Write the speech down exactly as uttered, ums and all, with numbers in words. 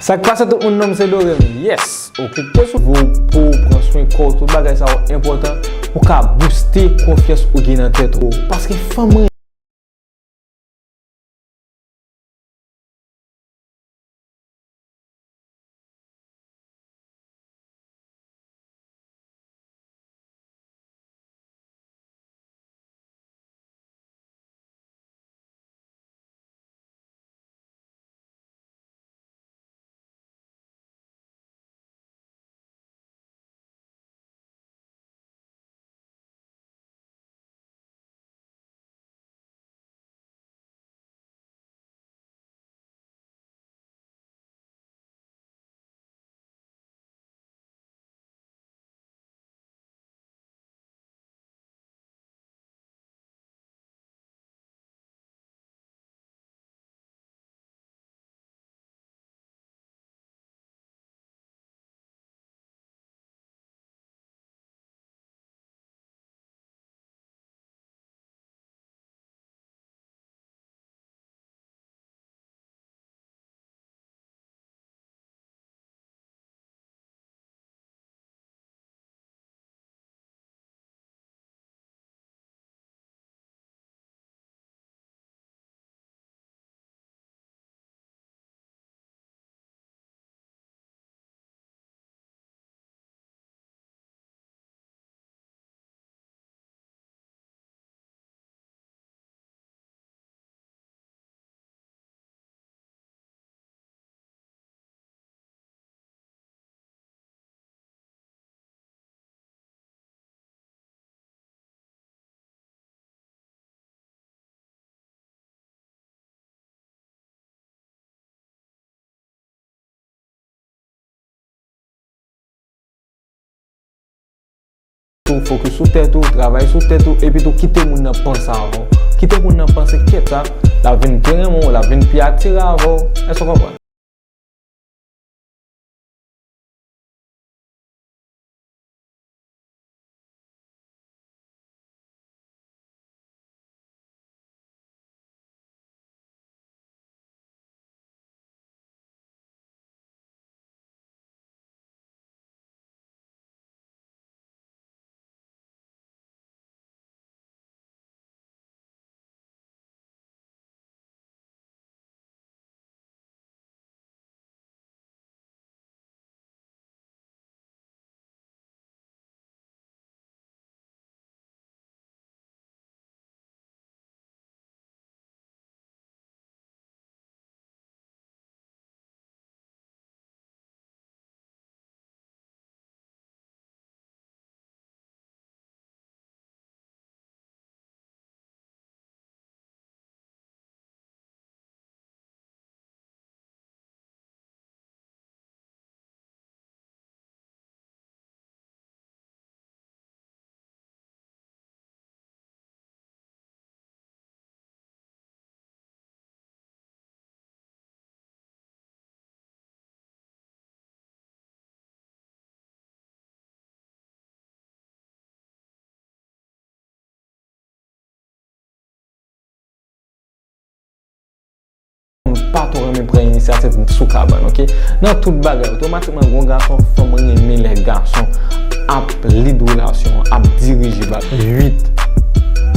Sa k pase tout moun, non m se Dorem. Yes! Okipe sou vo pou w pran swen kò w, tout bagay sa yo enpòtan pou w ka booste konfyans ou gen nan tèt ou. Paske fanm Tou fokis sou tèt ou, travay sou tèt ou, epi tou kite moun nan panse avè w. Kite moun nan panse kèt la, l ap vin pi renmen w, l ap vin pi atire avè w. Èske w konprann? M pa twò renmen pran inisyativ sou kabann, oke? Nan tout bagay, otomatikman, gon gason, fanm renmen lè gason ap lid relasyon an, ap dirije bagay. Uit.